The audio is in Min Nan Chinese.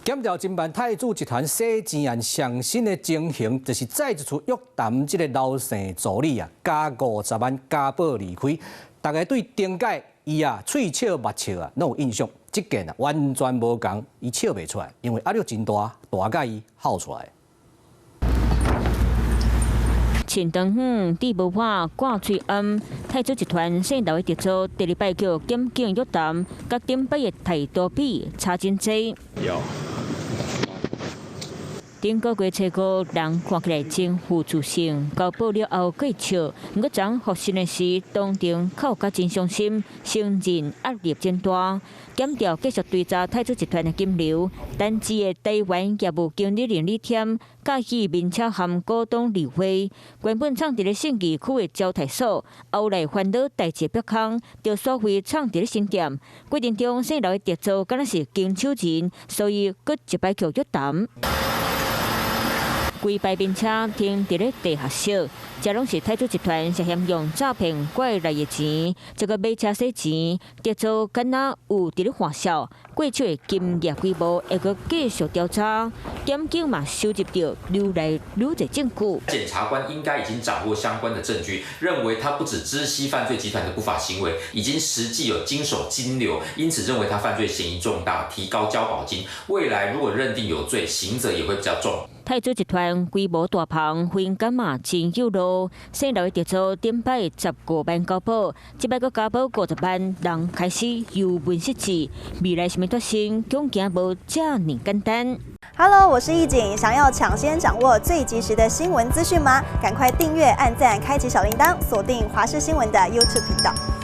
檢調偵辦太子集團洗錢案上新的情形，就是再一次約談這个劉姓助理啊，加50萬交保離開。大家對頂擺伊啊喙笑目笑啊，攏有印象。這件啊完全無仝，伊笑袂出來，因為壓力真大，大共伊哭出來。穿長遠，戴帽仔，掛喙罨，太子集團姓劉的特助第二擺叫檢警約談，佮頂擺的態度比差真濟。有。頂個月初五，人看起來真有自信，交保了後閣笑。毋過昨予訊的時，當場哭甲真傷心，承認壓力真大。檢調繼續追查太子集團的金流，單支的台灣業務經理人李添，駕駛名車含股東李輝，原本藏佇咧信義區的招待所，後來翻到代誌北空，就所謂藏佇咧新店。過程中，姓劉的特助敢若是經手人，所以閣一擺予約談。規排名車停佇咧地下室，這攏是太子集團涉嫌用詐騙拐來的錢，這個買車洗錢，特助敢若有佇咧歡笑，過手的金額規模會閣繼續調查，檢警嘛收集著愈來愈濟證據。檢察官應該已經掌握相關的證據，認為他不只知悉犯罪集團的不法行為，已經實際有經手金流，因此認為他犯罪嫌疑重大，提高交保金。未來如果認定有罪，刑責也會比較重。太子集團規模大膨，分工嘛真有路。姓劉的特助頂擺15萬交保，這擺閣加保50萬，人開始由問失智。未來啥物發生，恐驚無遮爾簡單。 Hello，我是易景，想要搶先掌握最及時的新聞資訊嗎？趕快訂閱、按讚、開啟小鈴鐺，鎖定華視新聞的 YouTube 頻道。